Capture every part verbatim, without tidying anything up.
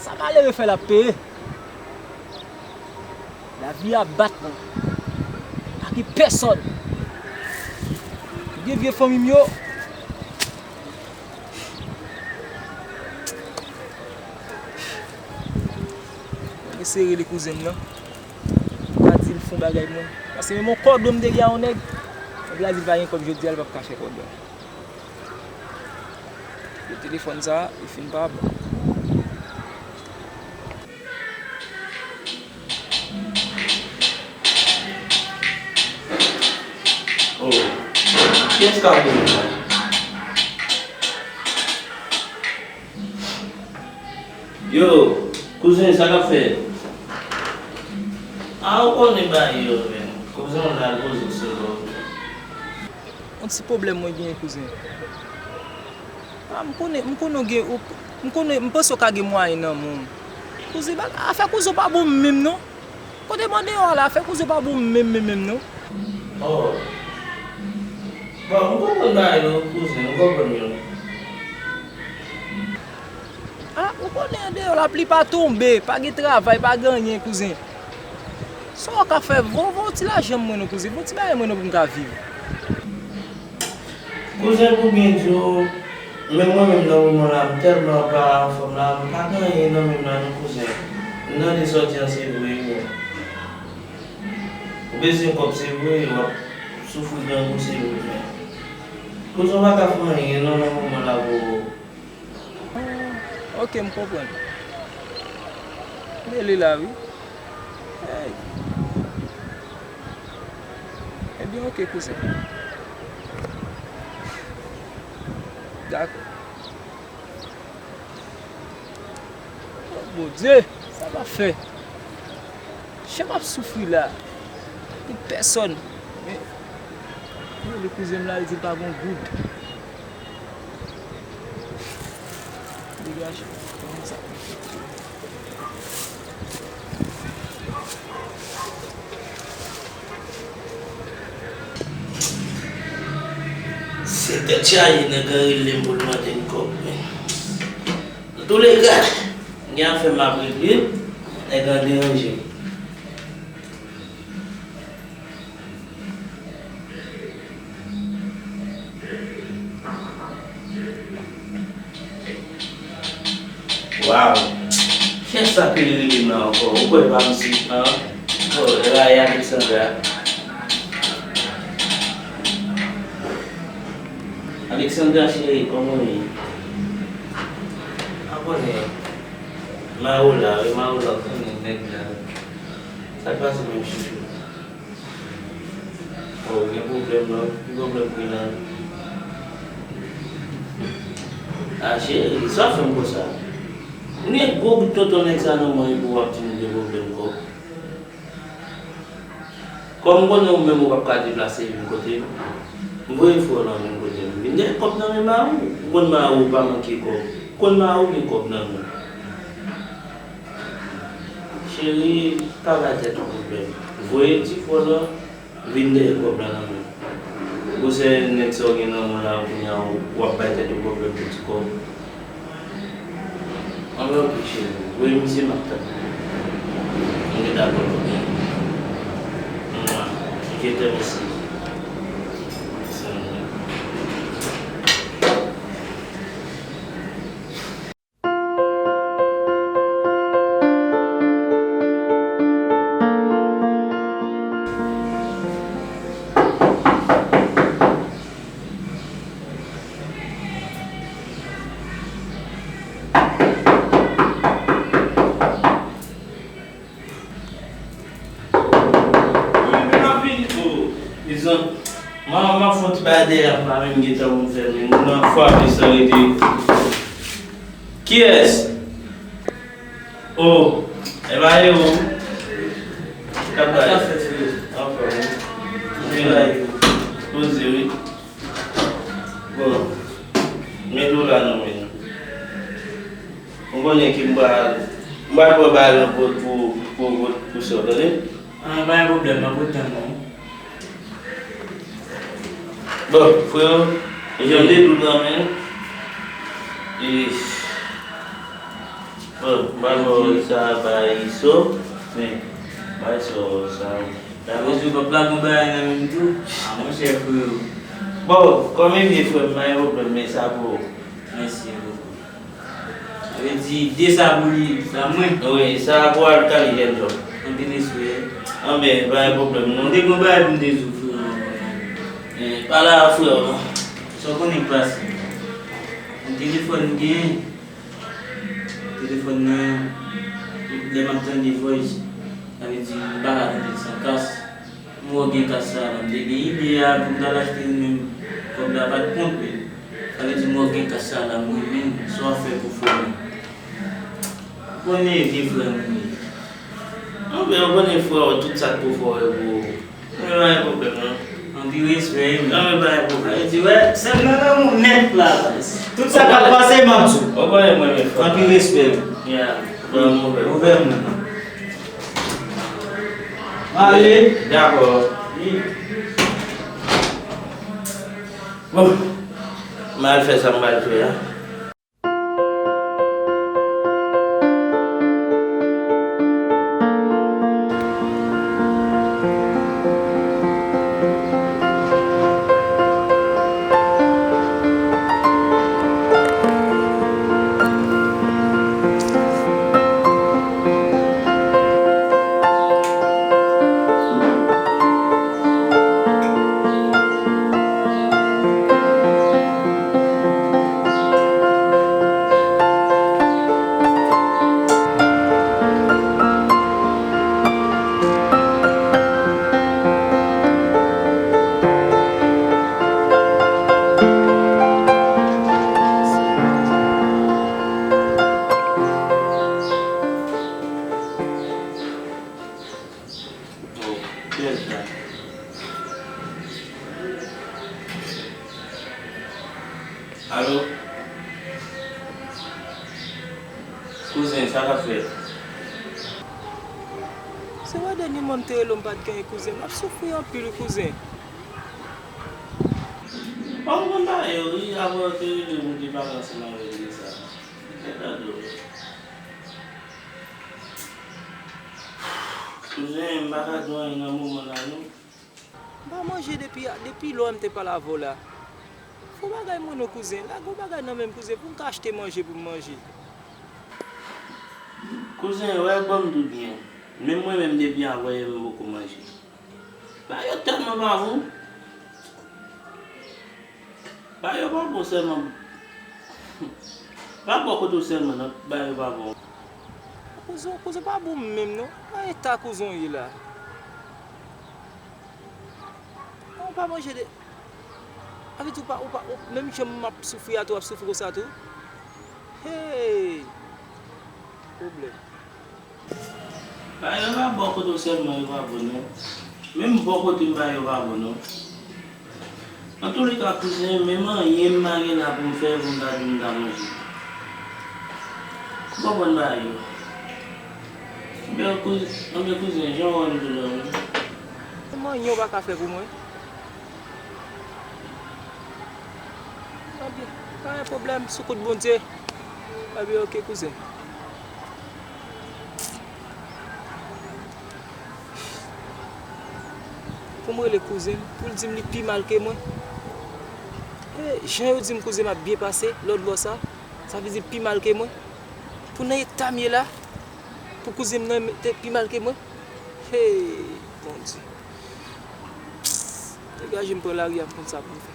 Sa malere fè l ap peye. Lavi a bat mwen. Pa gen pèsòn. Gen vye fanmi m yo. Mwen eseye rele kouzen m nan. Mwen ka di l fè yon bagay pou mwen. Paske menm yon kòdon m te gen a yon nèg. Nèg la di l pa gen kòb jodi a, l p ap ka fè kòdon. Yo telefòn sa, li fin pa bon. Oh. Kiyès k ap rele la? Yo, kouzen, sa k ap fèt? A, ou konnen bagay yo, men. Kouzen, w la, poze w sou bò. Yon ti pwoblèm mwen genyen, kouzen. A, m konnen, m konnen w gen, ou, m konnen, m panse w ka gen mwayen nan men w. Kouzen, ba, afè kouzen w pa bon menm, non. Kote m andeyò a la, afè kouzen w pa bon menm, menm, menm, non. Oh. Bon, m konprann bagay yo, kouzen, m konprann yo. A, ou konnen andeyò lapli pa tonbe, pa gen travay, pa gen anyen, kouzen. Sa w ka fè, voye, voye yon ti lajan mwen non, kouzen, voye yon ti bagay mwen non pou m ka viv. Kouzen, pou byen di w, menm mwen menm nan moman la, m tèlman pa anfòm la, m pa gen anyen nan men m la non, kouzen. M nan dezòd jan se vre, wi. Ou bezwen kòb se vre, w ap soufri grangou se vre, men kouzen w pa ka fè anyen non nan moman la pou ou. Ah, ok, m konprann. Mele la, wi. Hey. Ebyen, ok, kouzen. Dakò. Oh, Bondye, sa m ap fè? Jan m ap soufri la. Pou pèsòn. Men, yo rele kouzen m la, li di l pa gen goud. Degaje. Kòman sa? Se tèt chaje nèg la rele m pou l mande m kòb, men. Antouleka, m gen afè m ap regle, nèg la deranje m. Waw! Kiyès sa ki rele m la ankò? Ou kwè pa m si, an? Oh, Ray Alexandra. Alexandra cheri, kòman w ye? A konnen, Marola, wi, Marola, w konnen nèg la. Sa k pase menm, chouchou? Oh, gen pwoblèm non. Ki pwoblèm ki la? Ah, cheri, sa fè m konsa? Ou gen gwo bout tonton nèg sa nan men w epi w ap di m gen pwoblèm kòb. Kòm m konnen ou menm ou p ap ka deplase vin kote m, m voye frè w lan vin kote m. Vin gen kòb nan men mari w. Ou konn mari w pa manke kòb. Ou konn mari w gen kòb nan men l. Cheri, pa bay tèt ou pwoblèm. Voye ti frè w lan vin dèyè kòb la nan men l. Gwosè nèg sa w gen nan men w la, kounye a w ap bay tèt ou pwoblèm pou ti kòb. Anben, ok, cheri. Voye misye, m ap tann. Mwen gen dakò, ok. Mwa, je t'aime aussi. Wi, men m ap vini tou. Mezanmi, m ap fè yon ti bagay dèyè a, m pa menm gen tan pou m fè, men m nan fwape san rete. Kiyès? Oh, e pa e ou? K ap bay? Sa fè, frè? Anfòm, wi. Wi. Poze, wi. Bon, men dola nan men nou. Ou konnen ki m pral, m pral pran bagay lan pou, pou, pou, pou, pou sè w, tande? Ah, pa gen pwoblèm, m ap ret tann ou. Bon, frè, jan de dola nan men, e, Bon, m pa bon sa bay Iso, men bay Iso sa. Sa vle di w p ap lage yon bagay nan men m tou? A, monchè, freo. Bon, kòm e vye frè m, pa gen pwoblèm, men sa pou ou. Mèsi bokou. Sa vle di, de sa pou li, sa mwen. Wi, sa pou al kale jèn jòf. Anpil respè. Anben, pa gen pwoblèm, non. M te gon bagay pou m te di w, freo. Eh, pale a frè w, non. Sa w konnen k pase. Yon telefòn m genyen. Telefòn nan, lè m ap tande voice, sa vle di m pa ka tande l san kas. M wè w gen kas sa la, m te gen ide a pou m t al achte l menm, kòb la pa t kont menm. Sa vle di m wè w gen kas sa la, m renmen l, sa w ap fè pou frè m? Ou konnen vye frè m ou ye. Anben, ou konnen frè w, tout sa k pou fè w, e pou ou. Mwen pa gen pwoblèm, non. Anpil respè, wi. Non, mwen pa gen pwoblèm. Sa vle di, wè, sèl nan lanmou nèt la. Tout sa k ap pase, m ap di w. Ou konnen mwen renmen frè. Anpil respè, wi. Yeah. Frè m ouvè. Ouvè m nan. Ale. Dakò. Bon. M al fè sa m pral fè a. Oh, kiyès la? Alo? Kouzen, sa k ap fèt? Se pa dènye mwa m te rele w, m pa t genyen, kouzen. M ap soufri anpil, kouzen. Bon, m konn bagay yo, wi, apre w te rele m, m te pale ansanm avèk li sa. Mwen tande w. Kouzen, m pa ka di w anyen nan moman la, non. M pa manje depi, depi lè m te pale avè w la. Fè yon bagay mwen non, kouzen. Lage yon bagay nan men m, kouzen, pou m ka achte manje pou m manje. Kouzen, wè, ban m di w byen. Menm mwen menm, depi avanyè m poko manje. Bagay yo tèlman pa bon. Bagay yo pa bon sèlman. Pa bò kote w sèlman, non, bagay yo pa bon. Kouzen, kouzen pa bon menm, non. Nan eta kouzen w ye la. Ou pa manje de. Sa vle di ou pa, ou pa, ou, menm jan m ap soufri a tou, w ap soufri konsa tou. Hey! Pwoblèm. Bagay yo pa bò kote w sèlman yo pa bon, non. Menm bò kote m bagay yo pa bon, non. Antouleka, kouzen, menm anyen m pa gen la pou m fè pou m ta di m ta manje. Ou konprann bagay yo. Anben, kouzen, anben, kouzen, jan w wè m di w la, wi. Menm anyen w pa ka fè pou mwen. Anben, pa gen pwoblèm, sou kout Bondye. Anben, oke, kouzen. Pou m rele kouzen m, pou l di m li pi mal ke mwen. E, jan yo di m kouzen m ap byen pase, lòt bò sa, sa vle di l pi mal ke mwen. Pou nan eta m ye la, pou kouzen m nan te pi mal ke mwen. Hey, Bondye. Degaje m pran lari a, m konn sa pou m fè.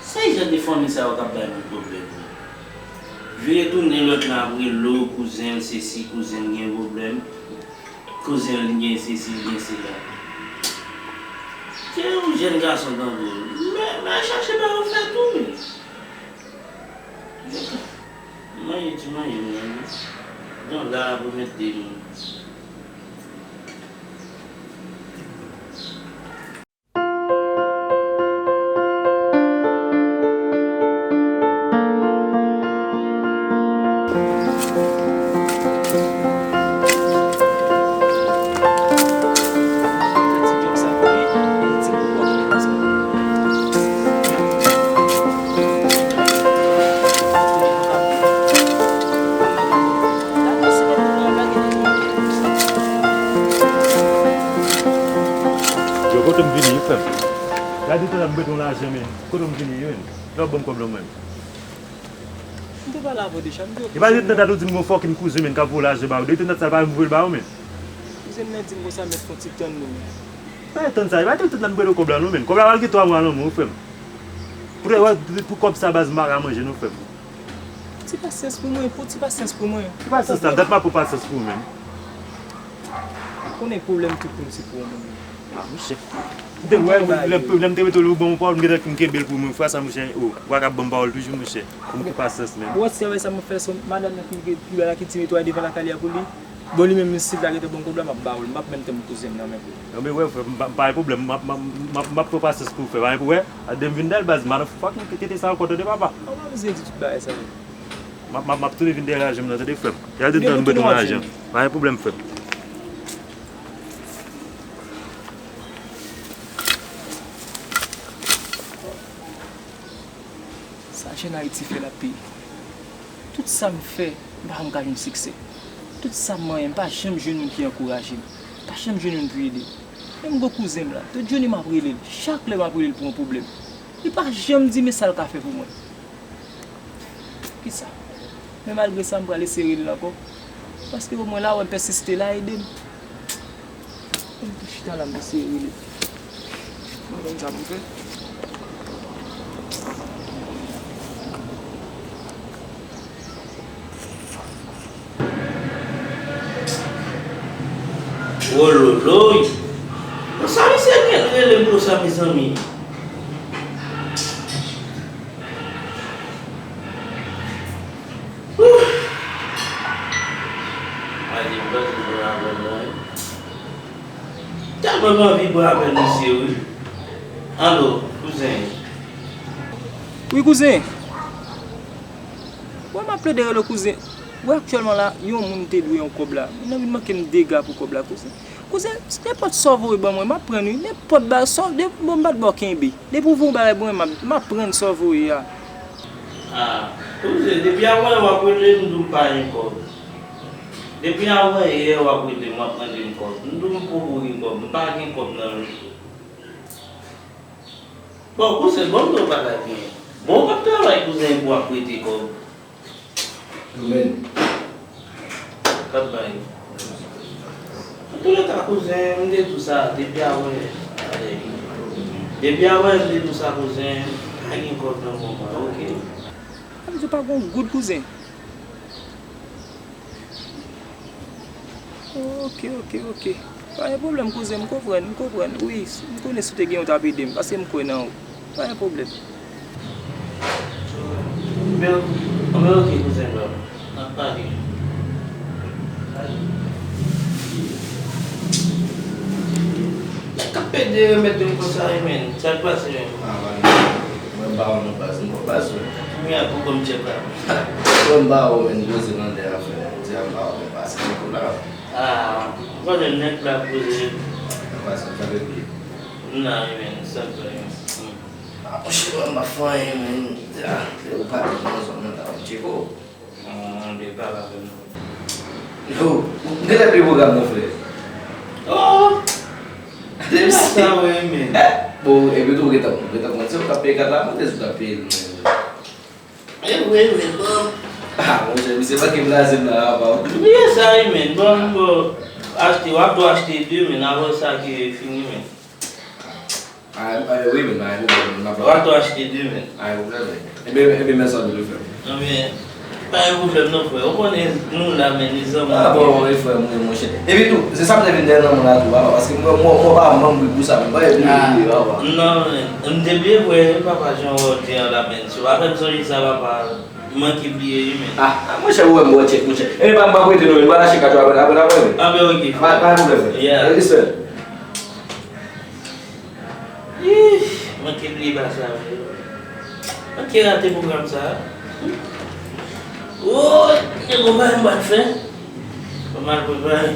Sa e jan de fanmi sa yo k ap bay moun pwoblèm yo. Vire tounen lòt la ap rele w, kouzen l sesi, kouzen l gen pwoblèm, kouzen l gen sesi, l gen sela. Se yon jèn gason tankou w. Men, men chache bagay w fè tou, men. Manje ti manje m nan, wi. Jan la pou mete de moun. Tout tan m bezwen lajan, men. Kote m vini, men? Lè w ban m kòb la, men. M te pale avè w deja, m di w. E pa tout tan ou di m gon fucking kouzen, men, k ap voye lajan ba ou. De tout tan sa pa m voye l ba ou, men. Kouzen m nan di m konsa, mèt fè yon ti tann nou, men. Pa tann sa, e pa tout tan m prete w kòb la, non, men. Kòb la pral gen twa mwa nan men w, frè m. Pou, pou kòb sa, baz, m pa ka manje, non, frè m. Ti pasyans pou mwen, pou ti pasyans pou mwen. Ti pasyans la, dat m ap pran pasyans pou ou, men. Konnen pwoblèm tout moun se pou yon moun. Ah, monchè. M te wè, lè, lè m te mete l ou ban m pawòl, m gentan fin kenbe l pou mwen. Fwa sa, monchè, o, w a ka ban m pawòl toujou, monchè. Fò m gen pasyans, men. Ou wè ti travay sa m ap fè, se yon madanm nan ki gen pi bèl la ki ti netwaye devan lakay li a pou li. Bon, li menm, misye la gentan ban m kòb la, m ap ba ou l. M p ap menm tann kouzen m nan, men. Non, men wè, frè, m pa, m pa gen pwoblèm. M ap, m ap, m ap, m ap pran pasyans pou ou, frè. Pa gen pwoblèm. Adè m vin dèyè l, baz, motherfucking tete sa ankò, tande, papa. An pa bezwen di tout bagay sa, non. M ap, m ap, m ap tounen vin dèyè lajan m nan, tande, frè m. Y a de tan m bezwen lajan. Pa gen pwoblèm, frè m. Sa jèn Ayiti fè l ap peye. Tout sa m fè, m pa janm ka jwenn siksè. Tout sa m manyen, m pa janm jwenn moun ki ankouraje m. M pa janm jwenn moun pou ede m. Menm gwo kouzen m la, tout jounen m ap rele l. Chak lè m ap rele l pou yon pwoblèm. Li pa janm di men sa l ka fè pou mwen. Kisa? Men malgre sa, m pral eseye rele l ankò. Paske omwen la, wè m pèsiste la, ede m. M tou chita la, m eseye rele. Mwen konn sa pou m fè. Wololoy! Sa misye gen rele m konsa, mezanmi? Ouf! Mwen di, m panse pou rapèl la, wi. Tèlman m anvi pran apèl misye, wi. Alo, kouzen. Wi, kouzen. Wè, m ap plede rele w, kouzen. Wè, aktyèlman la, yon moun te dwe yon kòb la. Moun nan vin manke m dega pou kòb la, kouzen. Kouzen, nenpòt sa w voye ban mwen, m ap pran l, wi. Nenpòt bagay, sa w, de, bon, m pa t ba w kenbe. Depi w voye yon bagay ban mwen, m ap, m ap pran sa w voye a. Ah, kouzen, depi avanyè w ap rele m, m di w m pa gen kòb. Depi avanyè w ap rele m, w ap mande m kòb. M di w m poko gen kòb, m pa gen kòb nan men. Bon, kouzen, bon, m di w bagay byen. Bon, w p ap travay, kouzen, pou w ap prete kòb. Domen. K ap bay. Antouleka, kouzen, m te di w sa depi avanyè. Depi avanyè m te di w sa, kouzen, pa gen kòb nan men mwen, oke? Sa vle di w pa gen yon goud, kouzen? Oke, oke, oke. Pa gen pwoblèm, kouzen, m konprann, m konprann. Wi, m konnen si w te gen yon, w t ap ede m, paske m kwè nan ou. Pa gen pwoblèm. Anben, anben, oke, kouzen, bro. N ap pale. Nèg k ap pede remèt yo konsa, wi, men. Sa k pase, men? Ah, man, mwen ba w non, baz, m ba w baz, wi. Kounye a, pou kòm tchèk la. Mwen ba w, men, poze nan lè a, frè. Di a m ba w, men, pase nan kou la. Ah, m konnen nèg la poze. Nan pase, sa vle di. M nan, wi, men, sa k fè, men. Ah, monchè, mwen, m pa fè anyen, men. Ah, lè ou pa nan zòn nan, la, m tcheke w. Mwen, m te pale avè m. Yo, m genlè bliye pwogram nan, frè. Oh! Se pa sa, wi, men. Eh? Bon, epi tou, gentan, gentan konn se ou k ap peye kat la, mwen te di w t ap peye l, men. E vre, men bon. Ah, monchè, misye manke blaze m la, apa w. Bliye sa, wi, men. Bon, bon, achte, w ap dwe achte de, men, avan sa ke fini, men. Ah, eh, wi, men, pa gen pwoblèm, n ap... W ap tou achte de, men. Pa gen pwoblèm, men. Ebyen, ebyen, mèsi anpil, wi, frè m. Non, men, pa gen pwoblèm, non, frè. Ou konnen nou la, men, nou zanmi. Ah, bon, wi, frè m, wi, monchè. Epi tou, se sa m te vin dèyè nan moun la tou, papa, paske mwen, mwen, mwen pa manm wi pou sa, men, pa bliye, papa. Non, men, m te bliye, frè, papa, jan w di an la, men, si w pa fè m sonje sa, papa, m manke bliye, wi, men. Ah, ah, monchè, ou wè m ba w tchèk, monchè. Ebyen, pa, m pa prete non, men, m pral achte kat yo apre, apre, apre, men. Ah, ben, oke, frè. Pa, pa gen pwoblèm, frè. Yeah. Ih, manke bliye bagay sa, wi. Manke rate pwogram sa. Oh, nèg yo pa menm bat fè. Fò m al prepare.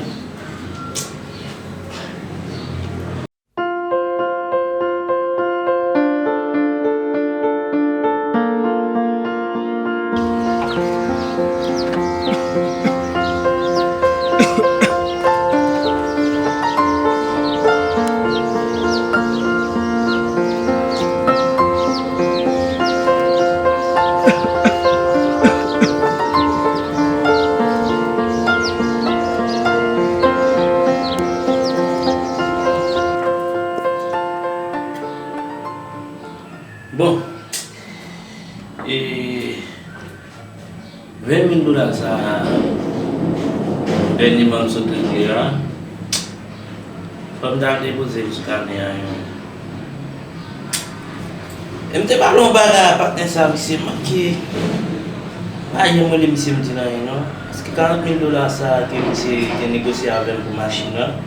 E ven mil dola sa a, dènye mwa m sot regle a, fò m t al depoze l sou kanè a, yon. E m te pale yon bagay a patnè sa, misye manke. Pa janm rele misye m di l anyen non. Paske karant mil dola sa a ke misye te negosye avè m pou machin nan,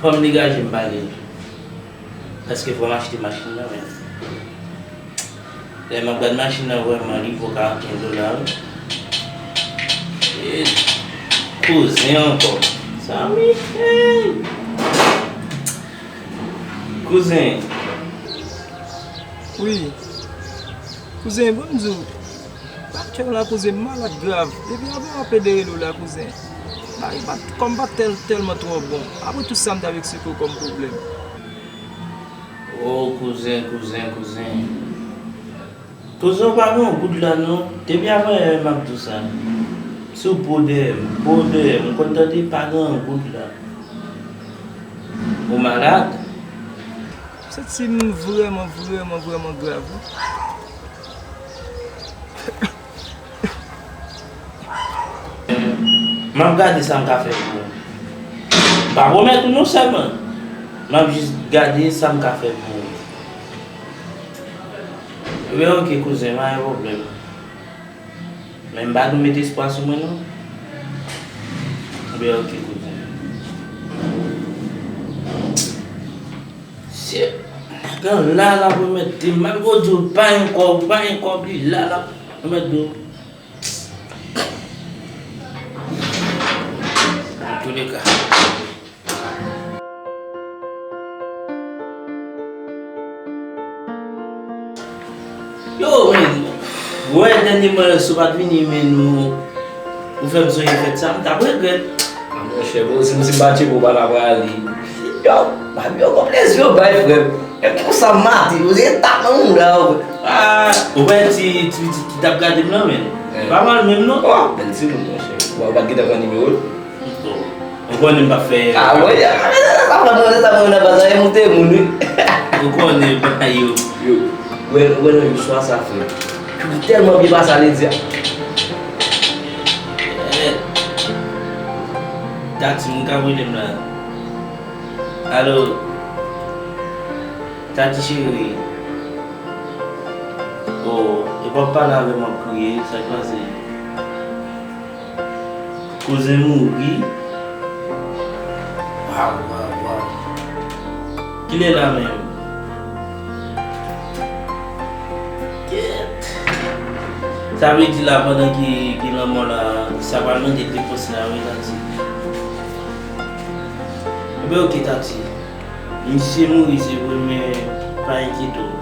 fò m degaje m ba li l. Paske fò m achte machin nan menm. Lè m ap gad machin nan vrèman, li vo karant mil dola wi. E kouzen ankò. Zanmi, hey! Kouzen. Wi. Kouzen, ban m di w. Patnè w la, kouzen, m malad grav. Depi avan w ap ede rele w la, kouzen. Bagay pa, kò m pa tèl, tèlman twò bon. Apre tout sa m t ap eksplike w kòm pwoblèm. O kouzen, kouzen, kouzen. Kouzen, w pa gen yon goud la non. Depi avan yè m ap di w sa. Si w po dèyè m, po dèyè m, m konn tande pa gen yon goud la. Ou malad? M santi m vrèman, vrèman, vrèman grav wi. M ap gade sa m ka fè pou ou. M pa pwomèt ou non sèlman. M ap jis gade sa m ka fè pou ou. Ebyen oke kouzen, pa gen pwoblèm. Men m pa dwe met espwa sou mwen non. Ebyen oke kouzen. Shit. Nèg lan la, l ap remèt di m, malgre w di w pa gen kòb, ou pa gen kòb, li la, l ap remèt di w. Antouleka. Yo, men, wè, dènyèman, si w pa t vini, men nou, ou fè m sonje fèt sa, m t ap regrèt. A, monchè, bro, si m, si m pa tcheke w, pa ta prale. Yo, m ap yo gon plezi, yo, bay, frè m. E konsa m mate, yo, se tap nan moun la, yo. Ah, ou wè ti, ti, ti, ti t ap gade m nan, men. Eh. Pa mal menm, non. Oh, bèl timoun, monchè. Ou pa t gentan pran nimewo l? Bon, ou konnen m pa fè. Ah, bon, ya, sa fè mwen, sa fè mwen nan baz la, e moute moun, wi. Ou konnen bagay yo. Yo, wè, wè nan yon swa sa fè. Li tèlman byen pase a, li di a. Eh, Tati, moun k ap rele m la. Alo. Tati cheri. Oh, epa w pale avè m w ap kriye, sa k pase? Kouzen mouri. Waw, waw, waw. Kilè la menm? Kèt. Sa vle di la pandan ki, ki lanmò la, sa pral mande depòs la, wi, Tati. Ebyen, oke, Tati. Misye mouri, se vre, men pa enkyete w.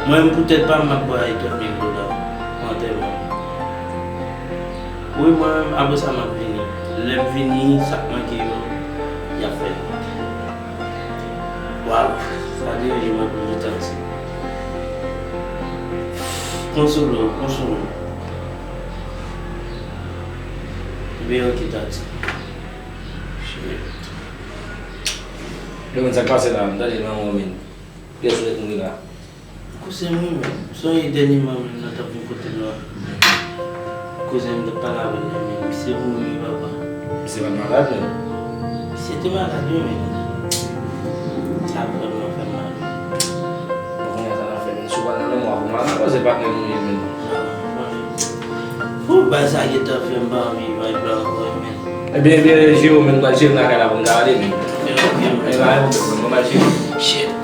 Mwen menm, pou tèt pa m, m ap bay trant mil dola pou antèman. Wi, mwen menm, apre sa, m ap vini. Lè m vini, sa k manke yo, y ap fèt. Waw, sa deranje m anpil wi, Tati. Konsole w, konsole w. Ebyen, oke, Tati. Shit. Yo, men, sa k pase la? M tande nan yon men. Pyès lèt mouri la. Kouzen m wi, men. Sonje dènyèman menm nan t ap vin kote nou an. Kouzen m t ap pale avè l la, men misye mouri wi, papa. Misye pa t malad, men. Misye te malad wi, men. Sa vrèman fè m mal. Bon, kounye a sa n ap fè, men? Si w pral nan lanmò a pou malad, paske patnè nou ye, men. Pou bagay sa gentan fè m pa anvi vibe la ankò, men. Ebyen, ebyen, Jero, men, m pral jere m lakay la pou m ka ale, men. Ebyen, oke, men. Ebyen, pa gen pwoblèm, men, m pral jere. Shit.